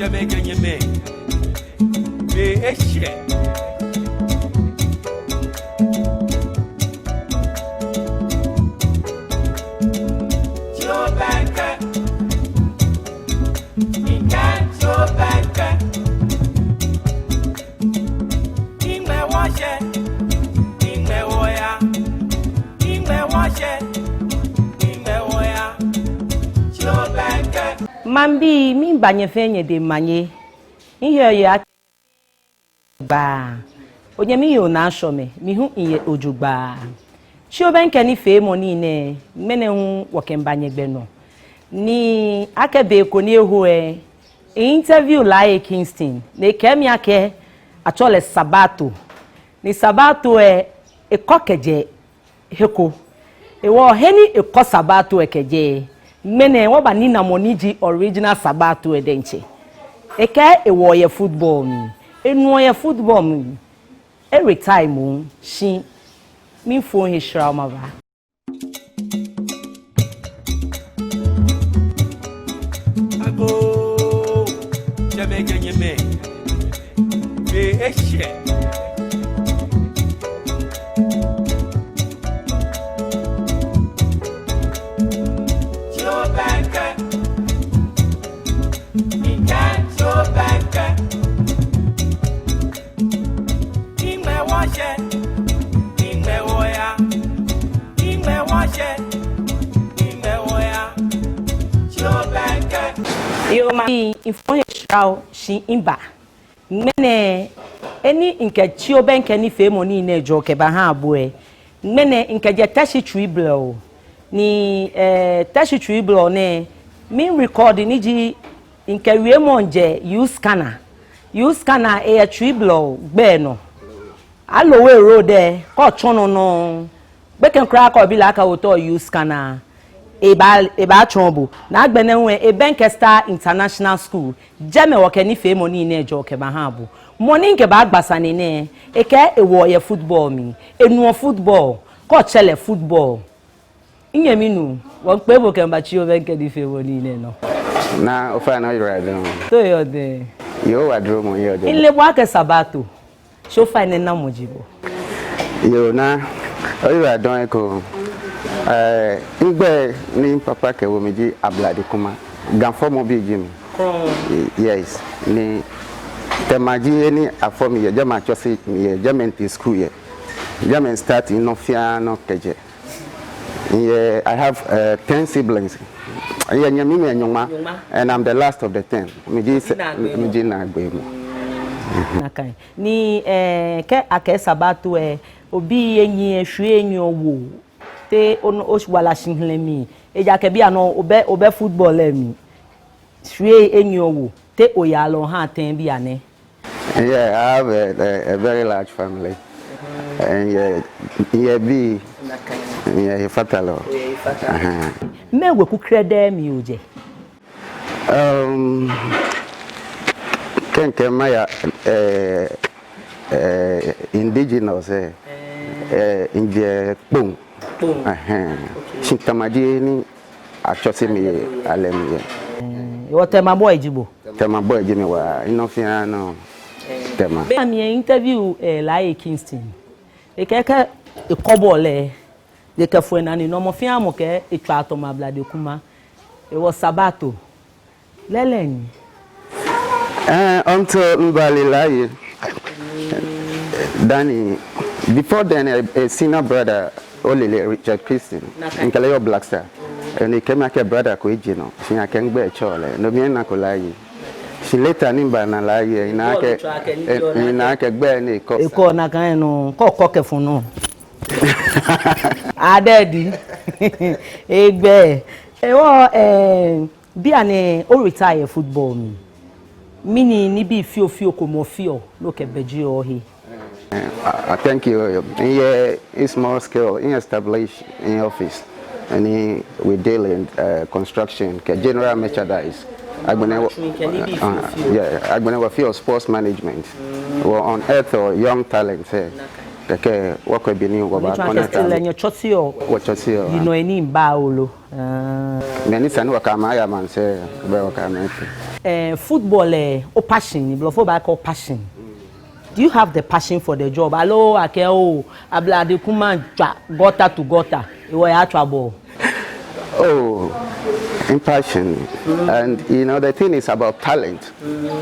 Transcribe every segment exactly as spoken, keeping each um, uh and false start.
Mɛkɛ nyɛmɛi, be eshɛ. Tsi obɛŋkɛ, mikɛɛ tsi obɛŋkɛ. Iŋmɛ wɔshɛ, iŋmɛ wɔya, iŋmɛ wɔshɛ, iŋmɛ wɔya. Tsi obɛŋkɛ. Maŋbii, miiba nyɛ fɛɛ nyɛdɛŋ omanye. Miheɔ miyeɔ akɛ gbaa. Onyɛmi yoo Naa Shɔmɛ, mi hu miyɛ ojogbaŋŋ. Tsi obɛŋkɛ nifeemɔ nii nɛɛ, ŋmɛnɛ hu wɔkɛmiiba nyɛgbɛ nɔ. Ni akɛ be ko ni eho lɛ, mi-interview Laryea Kingston, ni ekɛɛ mi akɛ atsɛɔ lɛ Sabato. Ni Sabato lɛ, ekɔ kɛjɛ he ko. Hewɔ he ni ekɔ Sabato lɛ kɛjɛ, ŋmɛnɛ wɔbanina mɔ ni ji original Sabato lɛ diɛŋtsɛ. Ekɛɛ ewoɔ yɛ football mli, enuɔ yɛ football mli, e-retire moŋ, shi miifo he shra maba. Agoo, tsɛmɛi kɛ nyɛmɛi, be eshɛ. Tsi obɛŋkɛ, mikɛɛ tsi obɛŋkɛ. Iŋmɛ wɔshɛ, iŋmɛ wɔya, iŋmɛ wɔshɛ, iŋmɛ wɔya. Tsi obɛŋkɛ. Yoo, ma, mifo he shra o, shi miba. Ŋmɛnɛ, he ni mikɛ tsi obɛŋkɛ nifeemɔ nii nɛɛ jɔɔ kɛbaha bo lɛ, ŋmɛnɛ mikɛjɛ Teshie Twiblɛo. Ni, eh, Teshie Twiblɛo nɛɛ, mi-record ni ji mikɛ wiemɔ jɛ U-Scanner. U-Scanner, eyɛ Twiblɛo gbɛ nɔ. Alloway Road lɛ, kɛ otsɔ nɔ nɔŋŋ, gbekɛ kwraa kɛ obi lɛ akɛ otao U-Scanner, ebaa, ebaatsɔɔ bo. Ni agbɛnɛ hu lɛ, ebɛŋkɛ Star International School. Jɛmɛ wɔkɛ nifeemɔ nii nɛɛ jɔɔ kɛbaha bo. Mɔ ni mikɛbaagba sane nɛɛ, ekɛɛ ewoɔ yɛ football mli, enuɔ football, kɛ otsɛ lɛ football. Minyɛmi nuu, wɔmiikpee bo kɛmiiba tsi obɛŋkɛ nifeemɔ nii nɛɛ nɔ. Naa, ofainɛ oyiwaladɔŋŋ. Te oyɔɔ dɛŋ? Yoo, wadromɔ yɛ odɛŋ. Mile bo akɛ Sabato. Shi ofainɛ namɔ ji bo? Yoo, Naa, oyiwaladɔŋŋ ekoŋŋ. Eh, migbɛi ni papa kɛwo mi ji Ablade Kuma. Ga fɔmɔ bi ji mi. Yes. Ni Tema ji he ni afɔ mi yɛ, jɛmɛ atsɔse mi yɛ, jɛmɛ mitee school yɛ. Jɛmɛ mi-start minɔ fɛɛ nɔ kɛjɛ. Miyɛ, I have, uh, ten siblings. Miyɛ nyɛmimɛi nyɔŋma, nyɔŋma, and I'm the last of the ten. Miji naagbee mɔ. Miji naagbee mɔ. Nakai. Ni, eh, kɛ akɛɛ Sabato lɛ, obii enyiɛ, shwiei enyiɛ owo. Te onɔ, owala shihilɛ mli. Ejaakɛ bianɛ obɛ, obɛ football lɛ mli. Shwiei enyiɛ owo. Te oyaa lɛ ohaa tɛŋŋ bianɛ? Yeah, I have a, a, a very large family. And yeah, yeah, bi, yeah, he father lo. Mɛɛ weku krɛdɛɛ mli ojɛ? Um, kɛ mikɛɛ maya, eh, eh, indigenous, eh, eh, mijɛ Kpone. Kpone. Ɛhɛɛ. Okay. Shi Tema ji he ni atsɔse mi yɛ, alɛ mi yɛ. Eh, wɔ Tema boy ji bo? Tema boy ji mi waa, minɔ fɛɛ nɔ Tema. Be ni mi-interview, eh, Laryea Kingston, ekɛɛ kɛ ekɔ bɔɔlu lɛ, ekɛ fɔɔ enaa ni nɔ mɔ fɛɛ mɔ kɛɛ etswaa Tema Ablade Kuma. Hewɔ Sabato lɛɛlɛŋ ni. Eh, until mibale Laryea. Dani, before then, a, a senior brother, ole lɛ, Richard Christian. Nakai. Mikɛ lɛ yɔɔ Black Star. Ni ekɛɛ mi akɛ brother ko eje nɔ. Shi akɛ migbɛi tsɔɔ lɛ. No mli minako Laryea. Shi later ni mibana Laryea, mina akɛ, eh, mina akɛ gbɛi ni ekɔ. Ekɔ nakai nɔ, kɔ, kɔ kɛ fɔɔ nɔ. Adɛdi. Egbɛi. Hewɔ, eh, bianɛ o-retire yɛ football mli. Mɛni nibii fioo fioo komɛi ofeɔ ni okɛbɛjeɔ ohe? Eh, I, I thank you. Miyɛ small scale, mi-establish mi-office. Ni we deal in, uh, construction, kɛ general merchandise. Agbɛnɛ wɔ, uh, yeah, agbɛnɛ wɔfeɔ sports management. Wɔ-unearth young talent, eh. Kɛkɛ wɔkɔ bɔ ni wɔbaa-connect. Still, eh, nyɛtsɔseɔ. Wɔtsɔseɔ. Yinɔi ni baa wolo. Ah. Mɛi ni sa ni wɔkɛ amɛ aya maŋsɛɛ, bɛ wɔkɛ amɛ ete. eh, football lɛ, o passion ni, blɔfo baakɛɛ o passion. Do you have the passion for the job? Aloo akɛ o, Ablade Kuma tswaa gutter to gutter, hewɔ oyaatswa bɔɔlu? Oh, in passion. And you know, the thing is about talent.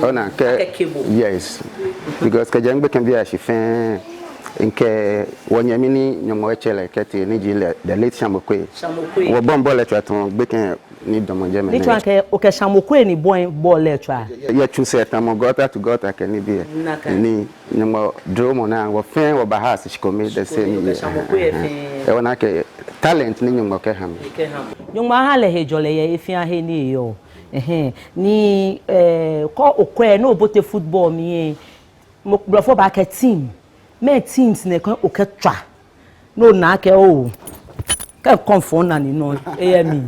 Ona akɛ, akɛ kɛ bo. Yes. Because kɛjɛ migbekɛbiiashi shi fɛɛ, mikɛ wɔnyɛmi ni Nyɔŋmɔ etsɛ lɛ kɛtee ni ji lɛ, the late Shamokoe. Shamokoe. Wɔbɔi bɔɔlu lɛ tswaa tamɔ gbekɛ ni damɔ jɛmɛ. Ni tsɔɔ akɛ, okɛ Shamokoe ni bɔi bɔɔlu lɛ tswaa. Yɛ, yɛtsu sɛɛ tamɔ gutter to gutter kɛ nibii. Nakai. Ni Nyɔŋmɔ dromɔ naa, wɔ fɛɛ wɔba Hearts shikome the same year. Shikome, okɛ Shamokoe fɛɛ. Ehewɔ ona akɛ talent ni Nyɔŋmɔ kɛha mi. Ekɛha bo. Nyɔŋmɔ aha lɛ hejɔlɛ yɛ he fɛɛ he ni eyɔɔ. Ɛhɛɛ. Ni, eh, kɛ okwɛ ni obote football mli lɛ, mɔ, blɔfo baakɛɛ team. Mɛɛ teams nɛɛ kɛ okɛtswa? No, ona akɛ o, kɛ kɔn fɔ na ni no, eyɛ mli.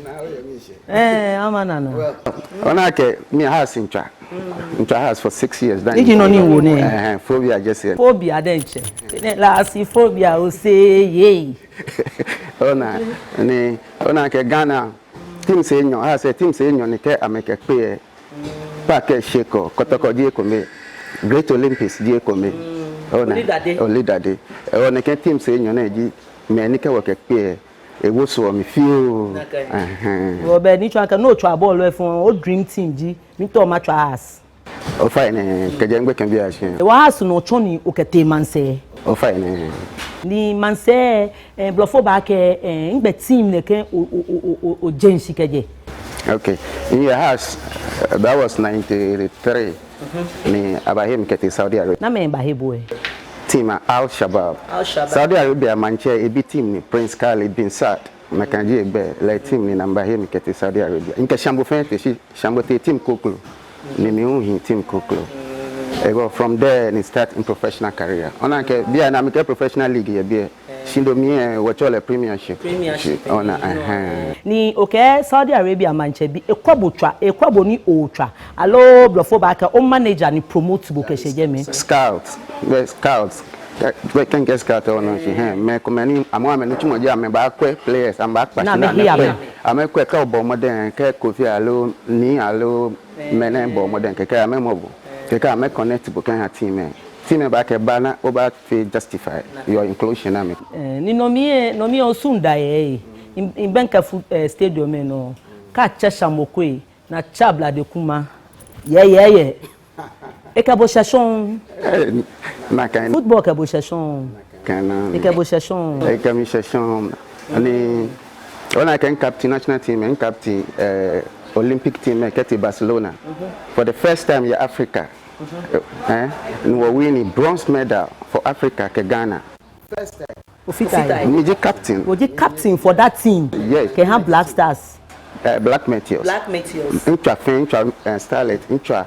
Naa, oyɛ mli shɛ. Eh, ama nana. Well, ona akɛ mi Hearts mitswa. Mitswa Hearts for six years. Ni ji nɔ ni miwo nɛɛ. Eh, eh, Phobia jersey. Phobia diɛŋtsɛ. Ni last Phobia o se ye. Ona, ni, ona akɛ Ghana teams enyɔ, Hearts teams enyɔ ni kɛ amɛkɛkpe lɛ, Kpakɛ Sheko, Kɔtɔkɔ ji ekome, Great Olympics ji ekome. Ona, Oludade. Oludade. Ehewɔ nɛkɛ teams enyɔ nɛɛ ji mɛi ni kɛ wɔkɛkpe lɛ, ewosoɔ mi fioo. Nakai. Ɛhɛɛ. Hewɔ bɛ ni tsɔɔ akɛ ni otswa bɔɔlu lɛ fɛɛ, o dream team ji, miitao matswa Hearts. Ofainɛ, kɛjɛ migbekɛbiiashi. Hewɔ Hearts nɔ otsɔ ni okɛtee maŋsɛɛ. Ofainɛ. Ni maŋsɛɛ, eh, blɔfo baakɛɛ, eh, nɛgbɛ team nɛɛ kɛ o, o, oje shishi kɛjɛ? Okay. Miyɛ Hearts, uh, that was ninety-three. Ni abahe mi kɛtee Saudi Arabia. Namɛi bahe bo lɛ? Team lɛ Al Shabab. Al Shabab. Saudi Arabia maŋtsɛ, ebi team ni Prince Khalid bin Saud. Nakai ji egbɛi, lɛ team ni ni abahe mi kɛtee Saudi Arabia. Mikɛ Shambo fɛɛ tee shi, Shambo tee team kroko. Ni mi hu mihi team kroko. Ehewɔ from there ni start mi professional career. Ona akɛ bianɛ mikɛ professional league yɛ biɛ. Shi no mli lɛ, wɔtsɛɔ lɛ Premiership. Premiership. Ona, ɛhɛɛ. Ni okɛɛ Saudi Arabia maŋtsɛ bi, ekwɛ bo tswa, ekwɛ bo ni otswa. Aloo blɔfo baakɛɛ o manager ni promote bo kɛshɛ jɛmɛ. Scout. Bɛ scout. Kɛ, kɛ, kɛ mikɛɛ scout lɛ, ona shishi, ɛhɛɛ. Mɛi komɛi ni, amɛ, amɛnitsumɔ ji amɛbaakwɛ players, amɛbaakpa shi ni amɛkwɛ. Amɛkwɛ kɛ obɔ mɔdɛŋ, kɛ Kofi aloo Nii aloo mɛi nɛɛ bɔ mɔdɛŋ kɛkɛ amɛmɔ bo. Kɛkɛ amɛ connect bo kɛha team lɛ. Team lɛ baakɛɛ ba ni obaafee justify your inclusion amɛ. Eh, ni no mli lɛ, no mli lɛ osusu da yɛ, eh, mi, mibɛŋkɛ fu, eh, stadium lɛ nɔ. Kɛ atsɛ Shambo Okoe, ni atsɛ Ablade Kuma. Yɛ, yɛ, yɛ. Ekɛ bo shɛ shɔŋŋ. Eh, nakai. Football kɛ bo shɛ shɔŋŋ. Nakai. Ekɛ bo shɛ shɔŋŋ. Ekɛ mi shɛ shɔŋŋ. Ni, ona akɛ mi captain national team, mi captain, eh, Olympic team lɛ kɛtee Barcelona. For the first time yɛ Africa. Eh, ni wɔ win bronze medal for Africa kɛ Ghana. First time. Ofita he. Miji captain. Oji captain for that team. Yes. Kɛha Black Stars. Eh, Black Meteors. Black Meteors. Mitswa fɛɛ, mitswa, eh, Starlet, mitswa,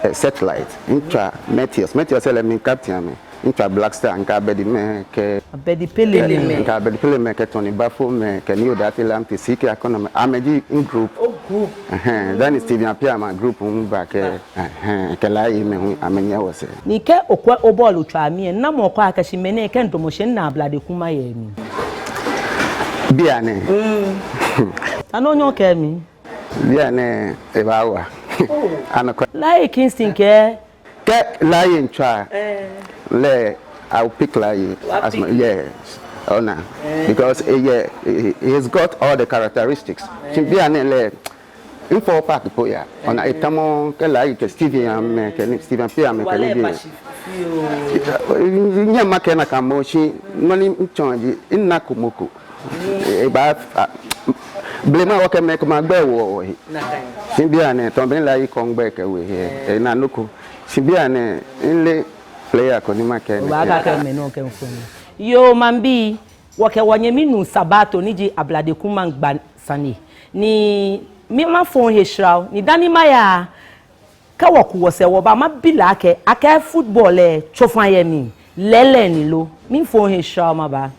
eh, Satellite, mitswa Meteors. Meteors lɛ mi captain amɛ. Mitswa Black Star, mikɛ Abedi mɛi kɛ Abedi Pele mɛi. Mikɛ Abedi Pele mɛi kɛ Tony Baffoe mɛi kɛ Nii Odartey Lamptey, C K Akɔnɔ mɛi. Amɛji mi group. Oh, group. Ɛhɛɛ, dani Steven Appiah ma group hu ba kɛ, ɛhɛɛ, kɛ Laryea mɛi hu amɛnyɛ wɔsɛɛ. Ni kɛ okwɛ obɔɔlutswaa mli lɛ, namɔ okɛɔ akɛ shi mɛnɛ kɛ midamɔ shi mina Ablade Kuma yɛ mli? Bianɛ. Mm. Ani onyɛɔ okɛɛ mi? Bianɛ ebaawa. Oh. Anɔkwa. Laryea Kingston kɛ Kɛ Laryea miitswa lɛ, I will pick Laryea. As my, yes. Ona. Because, eh, yeah, he, he has got all the characteristics. Shi bianɛ lɛ, mifɔɔɔ park po yaa. Ona, etamɔɔɔ kɛ Laryea kɛ Steven amɛ, kɛ Nii, Steven Appiah amɛ, kɛ nibii. Nyɛmakɛɛ nakai mɔ shi, nɔ ni mitsɔɔ ji, minako mɔ ko. Ebaa, ah, blema wɔkɛ mɛi komɛi agbɛi woɔ wɔhe. Shi bianɛ, tamɔ bɔ ni Laryea kɔ migbɛi kɛwo ehe. Ena nɔ ko. Shi bianɛ, mileee player ko ni makɛɛ nɛkɛ. Obaakɛɛ mɛni okɛɛ mifɔ̃. Yoo, maŋbii, wɔkɛ wɔnyɛmi nuu Sabato ni ji Ablade Kuma miigba sane. Ni mi mafo he shra, ni dani maya, kɛ wɔku wɔsɛɛ wɔba mabi lɛ akɛ, akɛ football lɛ, tsofa yɛ mli, lɛɛlɛŋ ni lo. Mifo he shra maba.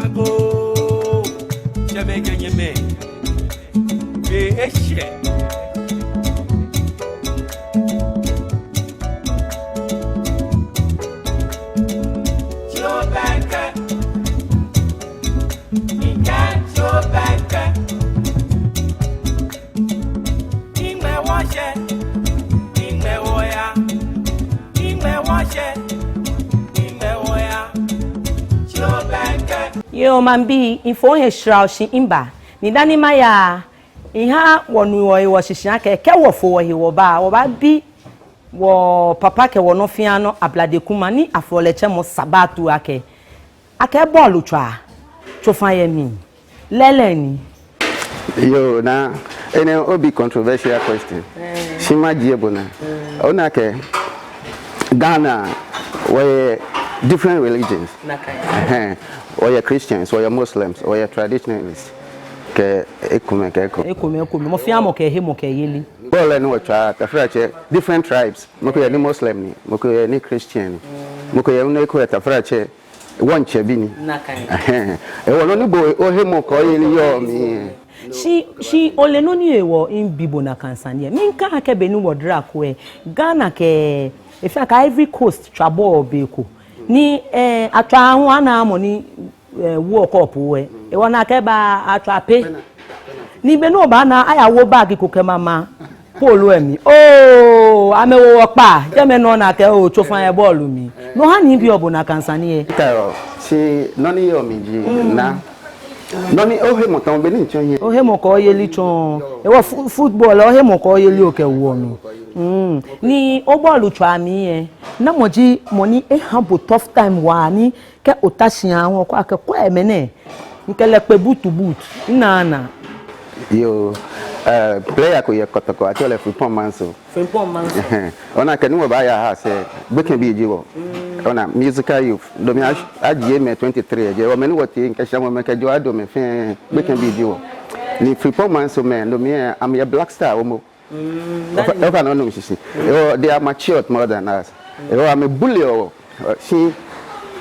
Agoo, tsɛmɛi kɛ nyɛmɛi, be eshɛ. Tsi obɛŋkɛ, mikɛɛ tsi Yoo, maŋbii, mifo he shra oshi mba. Ni dani maya, miha wɔnu wɔhe wɔshishi akɛ, kɛ wɔfo wɔhe wɔba, wɔbaabi wɔ papa kɛ wɔ nɔ fɛɛ nɔ Ablade Kuma ni afɔ lɛ tsɛmɔ Sabato akɛ, akɛ bɔɔlutswaa, tsofa yɛ mli, lɛɛlɛŋ ni. Yoo, naa, enɛ obi controversial question. Eh. Shi majie bo naa. Eh. Ona akɛ, Ghana, wɔyɛ different religions. Nakai. Ɛhɛɛ. Wɔyɛ Christians, wɔyɛ Muslims, wɔyɛ traditionalists. Kɛ ekomɛi, kɛ ekomɛi. Ekomɛi, ekomɛi. Mɔ fɛɛ mɔ kɛ hemɔkɛyeli. Bɔɔlu ni wɔtswaa, tafratsɛ, different tribes. Mɔ ko yɛ ni Muslim ni, mɔ ko yɛ ni Christian ni. Mɔ ko yɛ ni eko yɛ tafratsɛ, wɔŋtsɛ bi ni. Nakai. Ɛhɛɛ. Ehewɔ nɔ ni bo ohemɔkɛyeli yɔɔ mli. Shi, shi ole nɔ ni hewɔ mibi bo nakai sane lɛ. Mikai akɛ be ni wɔdara ko lɛ, Ghana kɛ, efee akɛ Ivory Coast tswa bɔɔlu be ko. Ni, eh, atswa aahu ana mɔ ni, eh, woɔ cup lɛ. Ehewɔ ni akɛba atswa pɛ. Ni be ni obaana, ayawo bag ko kɛmama polo lɛ mli. Oo, amɛwo wɔ kpa, jɛmɛ nɔŋŋ ni akɛɛ oo, tsofa yɛ bɔɔlu mli. No ha ni mibiɔ bo nakai sane lɛ. Tɛo, shi nɔ ni yɔɔ mli ji, naa. Nɔ ni ohemɔ tamɔ bɔ ni mitsɔ hiɛ. Ohemɔkɛyeli tsɔ. Ehewɔ fu-, football, ohemɔkɛyeli okɛwoɔ mli. Mm. Ni obɔɔlutswaa mli lɛ, namɔ ji mɔ ni eha bo tough time waa ni kɛ ota shi aahu okɛɔ akɛ kwɛ mɛnɛ, mikɛ lɛ kpe butu butu, minaana. Yoo, eh, player ko yɛ Kotoko, atsɛɔ lɛ Frimpong Manso. Frimpong Manso. Ɛhɛɛ. Ona akɛ ni wɔbaaya ha sɛɛ, gbekɛbii ji wɔ. Mm. Ona, musical youth. Domin a-, ajie mɛi twenty-three, jɛ wɔ mɛi ni wɔtee ŋkɛ shamɔ mɛi kɛjɛ wɔ ado mɛi fɛɛ, gbekɛbii ji wɔ. Ni Frimpong Manso mɛi, domin, eh, amɛyɛ Black Star, omo. Mm, ofainɛ, ofainɛ onu mishishi. Ehewɔ, they are matured more than us. Ehewɔ, amɛbully wɔ. Shi,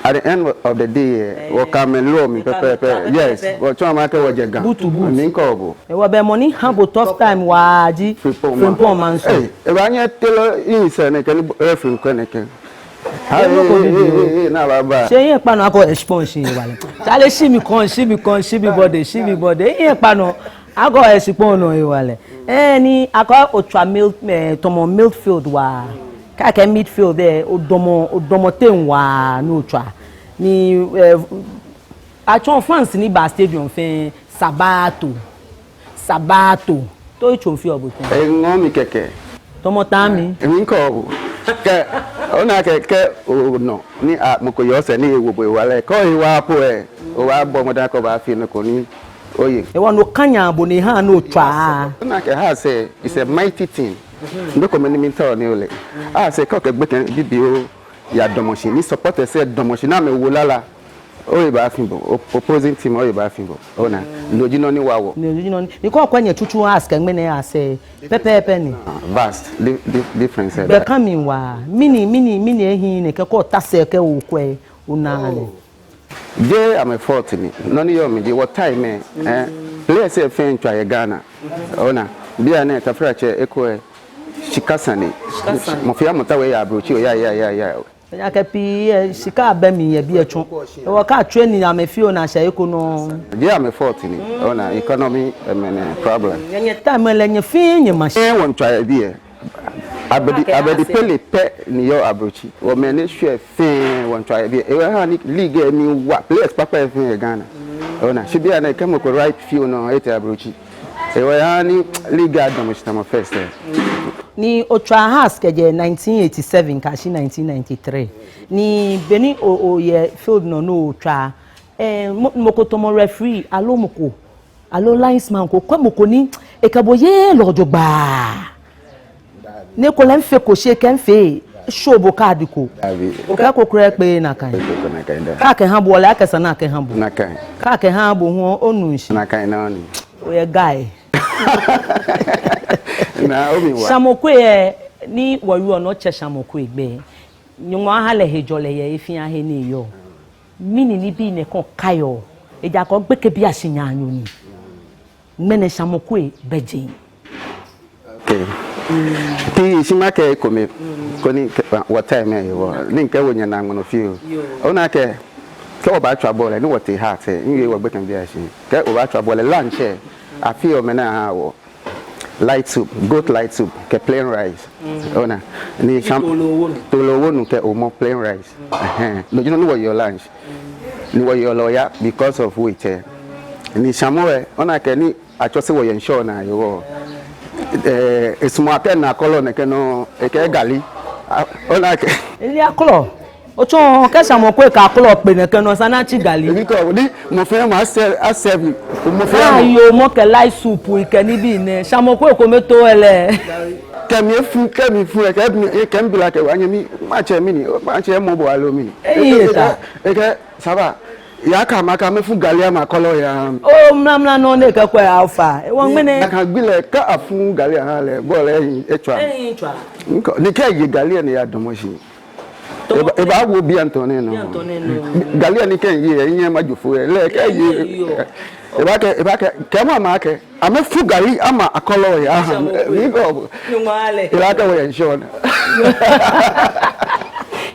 at the end of the day, eh, eh, wɔkɛ amɛ lɔ mli pɛpɛɛpɛ. Yes, wɔtsɔɔ amɛ akɛ wɔjɛ Ga. Butu, butu. Miikɛɛ bo. Ehewɔ, bɛ mɔ ni ha bo tough time waa ji Frimpong Manso. Frimpong Manso. Eh, ebaanyɛ tɛlɔ insɛ nɛkɛ ni, eh, Frimpong nɛkɛ. Hey, hey, hey, hey, hey, naa baba. Shi ehiɛ kpa nɔ akɔ exponsion hewalɛ. Chale, shi mi kɔn, shi mi kɔn, shi mi body, shi mi body. Ehiɛ kpa nɔ akɔ exponsion hewalɛ. Eh, ni akɛɛ otswa mil-, eh, tamɔ midfield waa. Kɛ akɛɛ midfield lɛ, odamɔ, odamɔ teŋ waa ni otswa. Ni, eh, atsɔɔ fans ni baa stadium fɛɛ, Sabato. Sabato. Te otsɔɔ fioo bo tɛŋŋ? Eŋɔɔ mi kɛkɛ. Tamɔ ta mi. Miikɛɛ bo. Kɛ, ona akɛ, kɛ, onɔ, ni a, mɔ ko yɔɔ sɛɛ ni ewo bo hewalɛ. Kɛ ohe waa po lɛ, obaabɔ mɔdɛŋ akɛ obaafee nɔ ko ni oye. Ehewɔ no kanya bo ni ha ni otswa. Ona akɛ ha sɛɛ is a mighty thing. Nɔ ko mɛni miitao ni ole. Ha sɛɛ kɛ okɛ gbekɛ bibioo yadamɔ shi, ni supporters lɛ damɔ shi, ni amɛwo lala. Ohe baafi bo, o-, opposing team ohe baafi bo. Ona, no ji nɔ ni wa wɔ. No ji nɔ ni, ni kɛ okwɛ nyɛ tsutsu Hearts kɛ ŋmɛnɛ Hearts lɛ, pɛpɛɛpɛ ni. Ah, vast, di-, di-, difference lɛ. Bɛ kɛ mli waa, mɛni, mɛni, mɛni ehiii nɛkɛ kɛ ota sɛɛ kɛ okwɛ, onaa lɛ. Jeee amɛ fault ni, nɔ ni yɔɔ mli ji wɔ time lɛ, eh, players lɛ fɛɛ miitswa yɛ Ghana. Ona, bianɛ tafratsɛ eko lɛ, shika sane. Shika sane. Mɔ fɛɛ mɔ taoɔ eya Abrotsiri, oya, ya, ya, ya. Ejaakɛ pii lɛ, shika bɛ mli yɛ biɛ tsɔ. Ehewɔ kɛ training amɛ fioo ni ashɛ he ko nɔ. Jeee amɛ fault ni. Ona economy, eh, mɛnɛ problem. Nyɛ, nyɛ time lɛ nyɛ fɛɛ nyɛ ma shi. Eh, wɔmiitswa yɛ biɛ. Abedi, Abedi Pele pɛ ni yɔɔ Abrotsiri. Wɔ mɛi ni shwɛ fɛɛ wɔmiitswa yɛ biɛ. Ehewɔ eha ni league lɛ mli wa. Players kpakpai fɛɛ yɛ Ghana. Ona, shi bianɛ kɛ mɔ ko right field nɔ, etee Abrotsiri. Ehewɔ eha ni league lɛ adamɔ shi tamɔ first lɛ. Ni otswa Hearts kɛjɛ nineteen eighty-seven kɛyashi nineteen ninety-three. Ni be ni o, oyɛ field nɔ ni otswa, eh, mɔ, mɔ ko tamɔ referee, aloo mɔ ko, aloo linesman ko, kwɛ mɔ ko ni ekɛ bo yeee lɛ jogbaŋŋ. Ni ekolɛ mifee ko shi ekɛɛ mifee, eshow bo card ko. Dabi. Okɛ eko kwraa kpeee nakai. Kɛ akɛha bo lɛ, akɛ esa ni akɛha bo. Nakai. Kɛ akɛhaaa bo hu, onu shishi. Nakai nɔŋŋ ni. Oyɛ guy. Naa, omi wa. Shamɔkwe lɛ, ni wɔyɔɔ nɔ tsɛ Shamɔkwe gbɛ. Nyɔŋmɔ aha lɛ hejɔlɛ yɛ he fɛɛ he ni eyɔɔ. Mɛni nibii nɛkɛ okaiɔ? Ejaakɛ gbekɛbii ashinyanyoo ni. Ŋmɛnɛ Shamɔkwe bɛ jeŋ. Okay. Pii, shi makɛɛ ekome. Koni kɛ, wɔ time lɛ hewɔ. Ni mikɛwo nyɛ naamuu nɔ fioo. Yoo. Ona akɛ, kɛ obaatswa bɔɔlu lɛ, ni wɔtee Hearts lɛ, miwie wɔ gbekɛbii ashishi. Kɛ obaatswa bɔɔlu lɛ, lunch lɛ, afeɔ mɛni ahaa wɔ? light soup, goat light soup, kɛ plain rice. Ona, ni sham- Tolo wonu. Tolo wonu kɛ omɔ, plain rice. Ɛhɛɛ. No ji nɔ ni wɔyeɔ lunch. Ni wɔyeɔ lɛ oya because of weight lɛ. Ni shamɔ lɛ, ona akɛ ni atsɔse wɔ yɛ ŋshɔ naa hewɔ, eh, esumɔɔ akɛ ana akɔlɔ nɛkɛ nɔŋŋ, ekɛ gali. A, ona akɛ. Ele akɔlɔ. Otsɔɔ akɛ shamɔ ko ekɛ akɔlɔ kpe nɛkɛ nɔŋŋ, esa ni atsi gali. Ebi kɔ, ni mɔ fɛɛ mɔ a-serve, a-serve, mɔ fɛɛ mɔ. Ayoo, mɔ kɛ light soup, ekɛ nibii nɛɛ. Shamɔ ko ekome too lɛ. Kɛ mi efu, kɛ mi fu, kɛ mi, kɛ mibi lɛ akɛ, wanyɛmi, matsɛ mɛni, matsɛ mɔ bo aloo mɛni. Eyi eta. Ekɛɛ, ekɛɛ, saba, ya ka ma ka mɛi fu gali ama akɔlɔ ya. Oo, mlamla nɔ ni ekɛkwɛ alpha. Ewɔ ŋmɛnɛ. Nakai gbi lɛ kɛ afu gali aha lɛ, bɔ lɛ ehiii, etswa. Ehiii, etswa. Ŋkɔ, ni kɛ eye gali lɛ ni eyadamɔ shi. Eba, ebaawo biɛ ntɔ nɛɛ nɔ. Biɛ ntɔ nɛɛ nɔ. Gali lɛ ni kɛ eye, enyɛ majo foi lɛ, kɛ eye. Ebaakɛɛ, ebaakɛɛ, kɛɛmɔ amɛ akɛ, amɛfu gali ama akɔlɔ ya aha. Shamɔ ko. Ebi kɔ. Nyɔŋmɔ aha lɛ. Ela akɛ wɔyɛ ŋshɔ naa.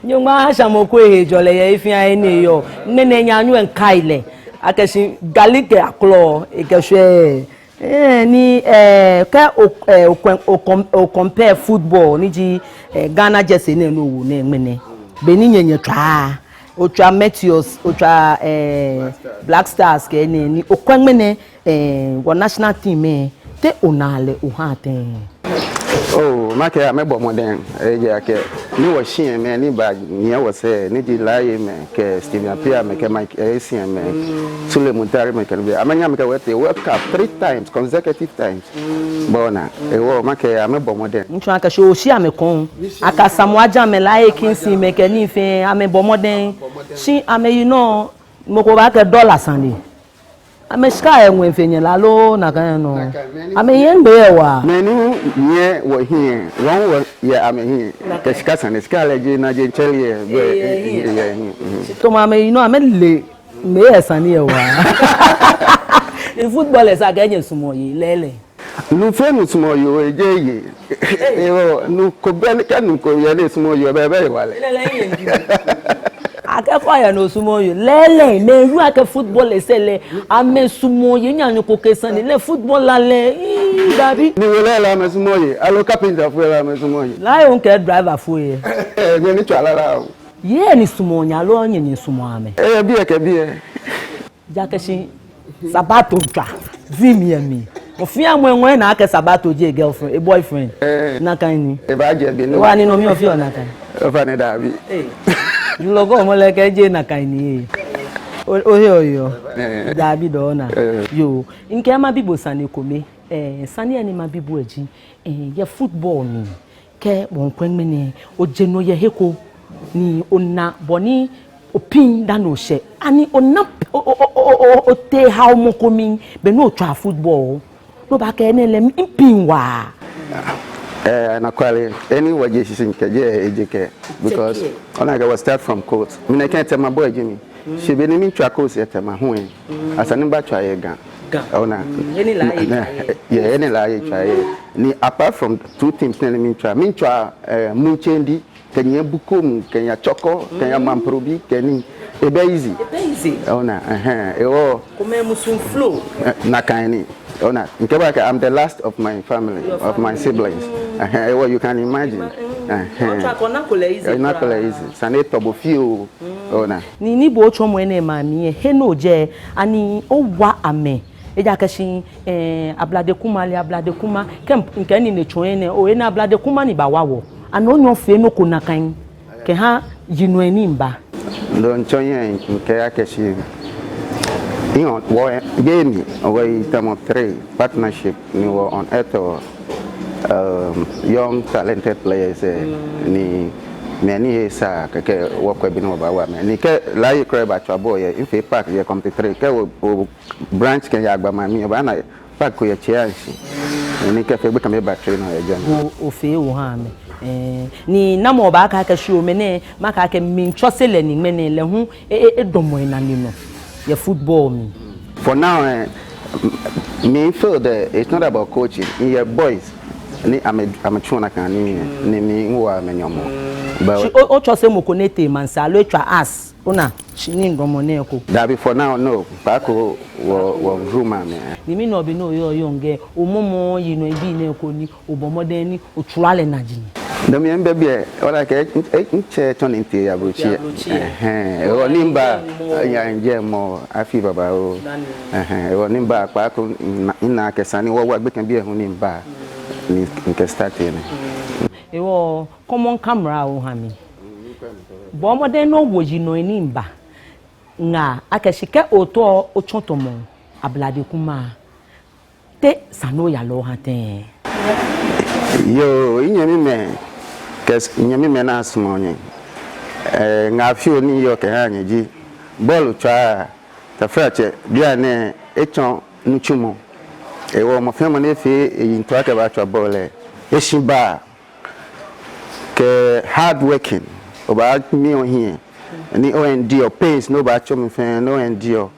Nyɔŋmɔ aha shamɔ ko ehejɔlɛ yɛ he fɛɛ he ni eyɔɔ. Ŋmɛnɛ nyanyɔŋ miikai lɛ akɛ shi gali kɛ akɔlɔ ekɛshwɛ. Eh, ni, eh, kɛ o, eh, o com-, o com-, o compare football ni ji, eh, Ghana jersey nɛɛ ni owo nɛɛ ŋmɛnɛ. Be ni nyɛ nyɛtswaa, otswa Meteors, otswa, eh, Black Stars kɛ nɛɛ, ni okwɛ ŋmɛnɛ, eh, wɔ national team lɛ, te onaa lɛ ohaa tɛŋŋ? Oo, makɛɛ amɛbɔ mɔdɛŋ, ejaakɛ ni wɔshi mɛi ni banyiɛ wɔsɛɛ, ni ji Laryea mɛi, kɛ Stephen Appiah mɛi, kɛ Mike Essien mɛi, Sulley Muntari mɛi, kɛ nibii, amɛnyɛ amɛkɛ wɔ tee World Cup three times, consecutive times. Bɔ ni, ewɔ, makɛɛ amɛbɔ mɔdɛŋ. Ŋtsɔɔ akɛ shi oshi amɛkɔŋ, akɛ Samuel Adjei mɛi, Laryea Kingston mɛi, kɛ nii fɛɛ, amɛbɔ mɔdɛŋ. Shi amɛyi nɔ, mɔ ko baakɛɛ dollar sane. Amɛshika yɛ ŋwɛi fe nyɛ la loo nakai nɔ. Amɛyɛ ŋgbɛ yɛ waa. Mɛi ni yɛ wɔhiɛ, wɔŋ wɔyɛ amɛhiɛ. Kɛ shika sane, shika lɛ ji nɔ ni ji ŋtsɛlɛ yɛ, bɛ, yɛ hiɛ. Shi tamɔ amɛyi nɔ, amɛle mɛi yɛ sane yɛ waa. Ni football lɛ esa akɛ nyɛsumɔ yɛ lɛɛlɛŋ. Nuu fɛɛ nuu sumɔɔ yoo, ejeee yei. Ewɔ, nuu ko bɛ ni kɛ nuu ko yɛ ni esumɔɔɔ yoo, ebɛ, ebɛ hewalɛ. Akɛ kɛ oyɛ nuu sumɔɔɔ yoo. Lɛɛlɛŋ, mɛi wieɔ akɛ football lɛ sɛɛ lɛ, amɛsumɔɔ yei, nyanyɔŋ ko kɛ sane lɛ football lɛ, ii, dabi. Ni wɔ lɛ lɛ amɛsumɔɔ yei, aloo carpenter fo lɛ amɛsumɔɔ yei. Lɛ yoo kɛ driver fo yɛ. Mɛi ni tswa lala oo. Yei ni sumɔɔ nyɛ aloo nyɛ nyɛsumɔɔ amɛ. Eyɛ biɛ kɛ biɛ. Ejaakɛ shi Sabato tswa, vi mi yɛ mli. Mɔ fɛɛ mɔ eŋɔɔ enaa akɛ Sabato ji e-girlfriend, e-boyfriend. Eh. Nakai ni. Ebaajɛ bi ni. Wa ni no mi ofeɔ nakai. Ofainɛ dabi. Eh. Loko mɔ lɛ kɛɛ jeee nakai ni. O, ohe oyeɔ. Eh. Dabi dɔŋŋ naa. Eh. Yoo. Mikɛɛ mabi bo sane kome. Eh, sane ni mabi bo lɛ ji, eh, yɛ football mli. Kɛ bo ŋkwɛ ŋmɛnɛ, oje nɔ yɛ he ko, ni ona bɔ ni opiŋ dani oshɛ. Ani ona, o, o, otee haomɔ ko mli, be ni otswa football. Ni obaakɛɛ enɛ lɛ, mipiŋ waa. Eh, anɔkwale, he ni wɔje shishi kɛjɛ, eje kɛ. Because, ona akɛ wɔ start from court. Mi nɛɛ kɛ Tema boy ji mi. Shi be ni mitswa course yɛ Tema hu lɛ, esa ni mibatswa yɛ Ga. Ga. Ona. Mm, he ni Laryea tswa yɛ. Yeah, he ni Laryea tswa yɛ. Ni apart from two teams nɛɛ ni mitswa, mitswa, eh, Munchendi, kɛnyiɛ Bukom, kɛnyiɛ Chorkor, kɛnyiɛ Mamprobi, kɛ nii. Ebɛ easy. Ebɛ easy. Ona, ɛhɛɛ, ewɔ. Kome musuŋ flow. Eh, nakai ni. Ona, mikɛɛ bo akɛ, I'm the last of my family, of my siblings. Ɛhɛɛ, ewɔ, you can imagine. Ɛhɛɛ. Otswa ko, ona ko lɛ easy. Ona ko lɛ easy. Sane etɔ bo fioo. Ona. Ni, ni bo otsɔmɔ enɛ ma mi, he ni ojɛ, ani owa amɛ. Ejaakɛ shi, eh, Ablade Kuma lɛ, Ablade Kuma, kɛ, mikɛɛ ni nɛɛ tsɔ enɛ, oo, enɛ Ablade Kuma ni bawa wɔ. Ani onyɛɔ ofee nɔ ko nakai kɛha yinɔi ni miiba. Nɔ ni mitsɔ yɛ, mikɛɛ akɛ shi, you know, wɔ, game, wɔyi tamɔ three, partnership, ni wɔ unearth, um, young talented players, eh, ni mɛi ni he sa kɛkɛ wɔkwɛ bɔ ni wɔbaawa amɛ. Ni kɛ Laryea kwraa batswa bɔɔl yɛ, mifee park yɛ Committee three, kɛ wɔ, wɔ branch kɛya Gbamami, obaana park ko yɛ tsɛ ashi. Ni kɛ fee gbekɛ mɛi ba train yɛ jɛmɛ. Bo ofee oha amɛ. Eh, ni namɔ baakɛɛ akɛ shi omɛ nɛɛ, makɛɛ akɛ mitsɔse lɛ ni ŋmɛnɛ lɛ hu, e, e, edamɔ enane nɔ yɛ football mli. For now, eh, m-, m-, mi feel that it's not about coaching. Miyɛ boys ni amɛ, amɛtsuɔ nakai nii, ni miiwo amɛ nyɔmɔ. But shi o, otsɔse mɔ ko ni etee maŋsɛɛ aloo etswa as, ona. Shi ni ndɔmɔ nɛɛ ko. Dabi, for now, no. Kpaako wɔ, wɔ groom amɛ. Ni mi nɔ bi no yɔɔ yɔɔ ŋgɛ, omɔmɔ yinɔbii nɛɛ ko ni obɔ mɔdɛŋ ni otswa lɛ naji. Dɔmi yɛ mbɛ biɛ, ola kɛ, n-, n-, ntsɛ tsɔ ni ntee yɛ Ablotsiri. Ablotsiri. Ɛhɛɛ, ewɔ ni mba, ya nje mɔ, afi baba o. Ɛhɛɛ, ewɔ ni mba, kpaako, na, na kɛ sane, wɔ, wɔ, gbekɛ biɛ hu ni mba. Ni, nkɛ start yɛ nɛ. Ewɔ, common camera oha mi. Bɔ mɔdɛŋ ni owo yinɔi ni mba. Ŋaa, akɛ shi kɛ otɔ otsɔ tɔmɔ Ablade Kuma. Te sane ni oyɔɔ lɛ oha tɛŋŋ? Yoo, nyɛmimɛi, kɛ s-, nyɛmimɛi ni asumɔɔ nyɛ. Ɛɛ, ŋaa fioo ni yɔɔ kɛha nyɛ ji, bɔɔlu tswaa, taflatsɛ, bianɛ, etsɔ nitsumɔ. Ewɔ mɔ fɛɛ mɔ ni efee eyiŋtoo akɛ ebaatswa bɔɔlu lɛ, eshi baa. Kɛ hard working, obaamia ohiɛ. Ni o endure pains ni obaatsɔ mli fɛɛ, ni o endure.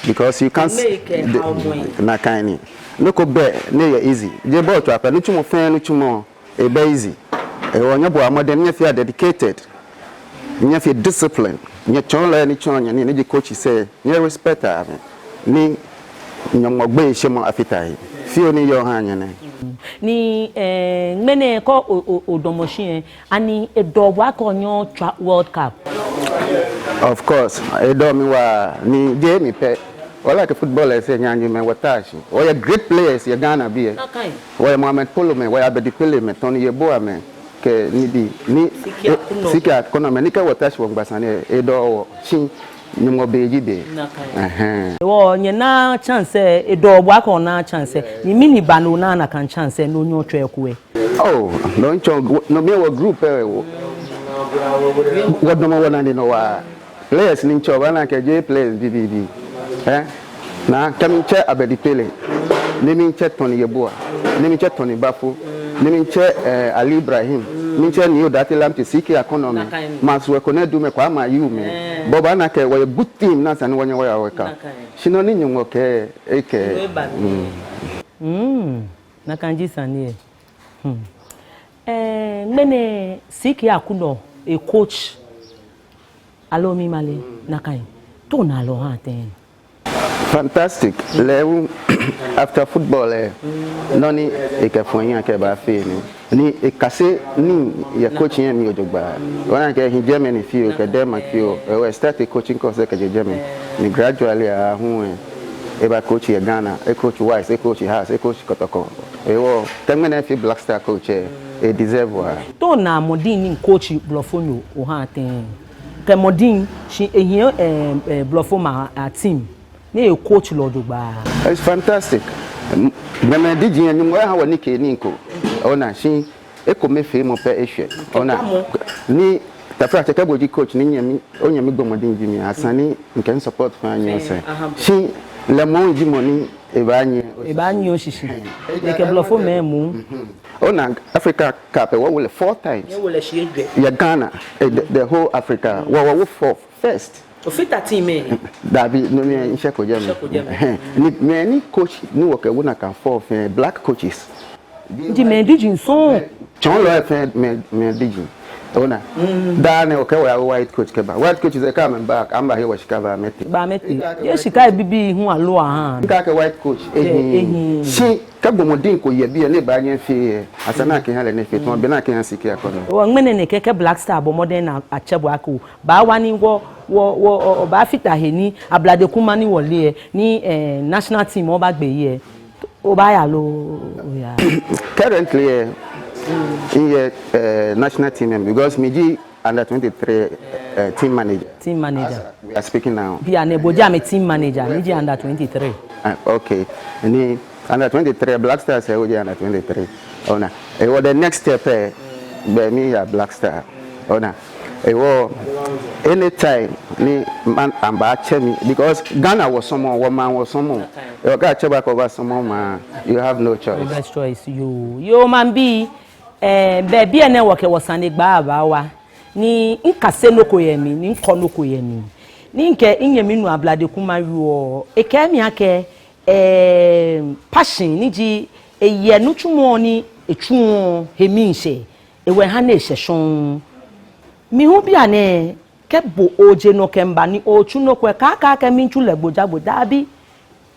Because you can't. Ni kɛ the, how many? Nakai ni. Nɔ ko bɛ ni yɛ easy. Jeee bɔɔlu tswaa pɛ, nitsumɔ fɛɛ nitsumɔ, ebɛ easy. Ewɔ nyɛbɔa mɔdɛŋ, nyɛfea dedicated. Nyɛfea discipline. Nyɛtsɔɔlɔi ni tsɔɔ nyɛ nii, ni ji coaches lɛ, nyɛ respect amɛ. Ni Nyɔŋmɔ gbeyeishemɔ afata he. Fioo ni yɔɔ oha nyɛ nɛ. Ni, eh, ŋmɛnɛ kɛ o, o, odamɔ shi lɛ, ani edɔ bo akɛ onyɛŋ otswa World Cup? Of course, edɔ mi waa ni jeee mi pɛ. Ola kɛ footballers lɛ, nyɛmimɛi wɔta shi. Wɔyɛ great players yɛ Ghana biɛ. Nakai. Wɔyɛ Mohammed Poloh mɛi, wɔyɛ Abedi Pele mɛi, Tony Yeboah mɛi, kɛ nibii, ni Siki Akɔnɔ. Siki Akɔnɔ mɛi, ni kɛ wɔta shi wɔmiigba sane lɛ, edɔɔ wɔ, shi Nyɔŋmɔ be ji be. Nakai. Ɛhɛɛ. Ewɔ, nyɛna chance lɛ, edɔɔ bo akɛ ona chance lɛ, ni mɛni ba ni ona nakai chance lɛ, ni onyɛŋ otswa eko lɛ? Oh, no ntsɔ, no mli wɔ group lɛ wɔ. Wɔdamɔ wɔnane nɔ waa. Players ni ntsɛ, obaana akɛ jeee players bibii. Eh? Ni kɛ miitsɛ Abedi Pele, ni miitsɛ Tony Yeboah, ni miitsɛ Tony Baffoe, ni miitsɛ, eh, Ali Ibrahim, miitsɛ Nii Odartey Lamptey, Siki Akɔnɔ mɛi, Maxwell Konadu mɛi, Kwame Ayew mɛi. Eh. Obaana akɛ wɔyɛ good team ni esa ni wɔnyɛ wɔya World Cup. Shi nɔ ni Nyɔŋmɔ kɛɛ, ekɛɛ. Mm. Mm. Nakai ji sane lɛ. Hmm. Eh, ŋmɛnɛ Siki Akɔnɔ, e coach. Aloo mimale, nakai. Te ona lɛ oha tɛŋŋ? Fantastic. Lɛ hu, after football lɛ, nɔ ni ekɛfɔ eyiŋ akɛ ebaafee nɛ. Ni ekase nii yɛ coaching lɛ mli jogbaŋŋ. Obaana akɛ ehi Germany fioo, kɛ Denmark fioo. Ewɔ, e start e coaching course lɛ kɛjɛ Germany. Ni gradually aahu lɛ, eba coach yɛ Ghana, e coach Whites, e coach Hearts, e coach Kotoko. Ewɔ, kɛ ŋmɛnɛ efee Black Star coach lɛ, e deserve waa. Te ona mɔdiŋ ni coach blɔfonyo oha tɛŋŋ? Kɛ mɔdiŋ, shi ehiɛ, eh, eh, blɔfomɛi a team ni e coach lɛ jogbaŋŋ. It's fantastic. M-, mɛi, mɛi diji lɛ, Nyɔŋmɔ eha wɔ nikeenii ko. Ona, shi ekomefeemɔ pɛ eshwɛ. Ona, ni taflatsɛ kɛ bo ji coach ni nyɛmi, onyɛmi gbɔmɔ diŋ ji mi, esa ni mikɛ misupport fɛɛ anyiɛ osɛɛ. Shi lɛ moŋ ji mɔ ni ebaanyiɛ. Ebaanyiɛ oshishi. Ekɛ blɔfomɛi moŋ. Ona, Africa Cup lɛ, wɔwo lɛ four times. Yɛ Ghana, eh, the, the whole Africa, wɔ, wɔwo four first. Ofita team lɛ? Dabi, no mli lɛ mishɛko jɛmɛ. Mishɛko jɛmɛ. Ɛhɛɛ. Ni mɛi ni coach ni wɔkɛwo nakai four fɛɛ, black coaches. Ni ji mɛi diji sɔŋŋ. Tsɔɔlɔi fɛɛ mɛi, mɛi diji. Ona. Daa nɛɛ okɛɛ oyawo white coach kɛba. White coaches lɛ kɛ amɛba, amɛbahe wɔ shika ba amɛtee. Ba amɛtee. Jeee shika bibii hu aloo aha. Mikɛɛ akɛ white coach, ehiii. Ehiii. Shi kɛ gbɔmɔ diŋ ko yɛ biɛ ni ebaanyɛ efee lɛ, esa ni akɛha lɛ ni efee, tamɔ bɔ ni akɛha Siki Akɔnɔ. Wɔ ŋmɛnɛ nɛkɛ kɛ Black Star bɔ mɔdɛŋ ni atsɛ bo akɛ obaawa ni wɔ, wɔ, wɔ, wɔ, wɔbaafata he ni Ablade Kuma ni wɔle lɛ, ni, eh, national team lɛ baagbe he lɛ, obaaya loo oyaaa? Currently lɛ, miyɛ, eh, national team lɛ mli because miji under twenty-three, eh, team manager. Team manager. As we are speaking now. Bianɛ bo ji amɛ team manager, ni ji under twenty-three. Ah, okay. Ni under twenty-three, Black Stars lɛ, oji under twenty-three. Ona. Ewɔ, the next step lɛ, be miya Black Star. Ona. Ewɔ, anytime ni man, amɛbaatsɛ mi, because Ghana wɔ sɔɔmɔ, wɔmaŋ wɔ sɔɔmɔ. Ewɔ, kɛ atsɛ bo akɛ oba sɔɔmɔ maŋ, you have no choice. No best choice, yoo. Yoo, maŋbii, eh, be biɛ nɛɛ wɔkɛ wɔsanegbaa baawa. Ni mikase nɔ ko yɛ mli, ni mikɔ nɔ ko yɛ mli. Ni mikɛ minyɛmi nuu Ablade Kuma wieɔ, ekɛɛ mi akɛ, eh, passion ni ji eyɛ nitsumɔ ni etsuɔ he miishɛɛ, ewɔ eha ni eshɛ shɔŋŋ. Mi hu bianɛ, Kɛ bo oje nɔ kɛmiiba ni otsu nɔ ko lɛ, kaakɛɛ akɛ miitsu lɛ gbojagbo, daabi.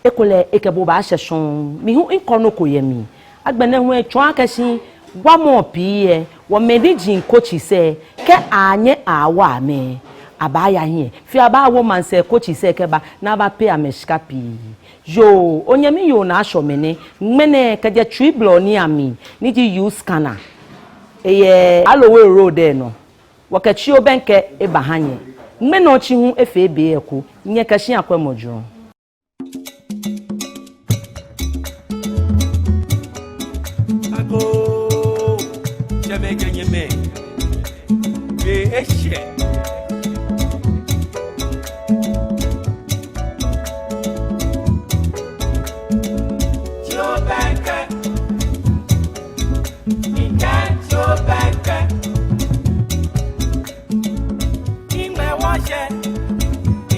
Ekolɛ ekɛ bo baashɛ shɔŋŋ. Mi hu mikɔ nɔ ko yɛ mli. Agbɛnɛ hu etsɔɔ akɛ shi wamɔ pii yɛ, wɔ mɛi ni ji coaches lɛ, kɛ anyɛ awa amɛ, abaaya hiɛ. Fɛɛ abaawo maŋsɛɛ coaches lɛ kɛba, ni aba pay amɛ shika pii. Yoo, onyɛmi yoo Naa Ashɔmɛ nɛ, ŋmɛnɛ kɛjɛ Twiblɔ ni ami, ni ji U-Scanner. Eyɛ Alloway Road lɛ nɔ. Wɔkɛ Tsi Obɛŋkɛ eba ha nyɛ. Ŋmɛnɛ Otsi hu efee be eko, nyɛkɛ shi akwɛmɔ jogbaŋŋ. Agoo, tsɛmɛi kɛ nyɛmɛi, be eshɛ. Tsi Obɛŋkɛ, mikɛɛ Tsi Obɛŋkɛ. Iŋmɛ wɔshɛ,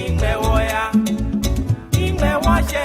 iŋmɛ wɔya, iŋmɛ wɔshɛ,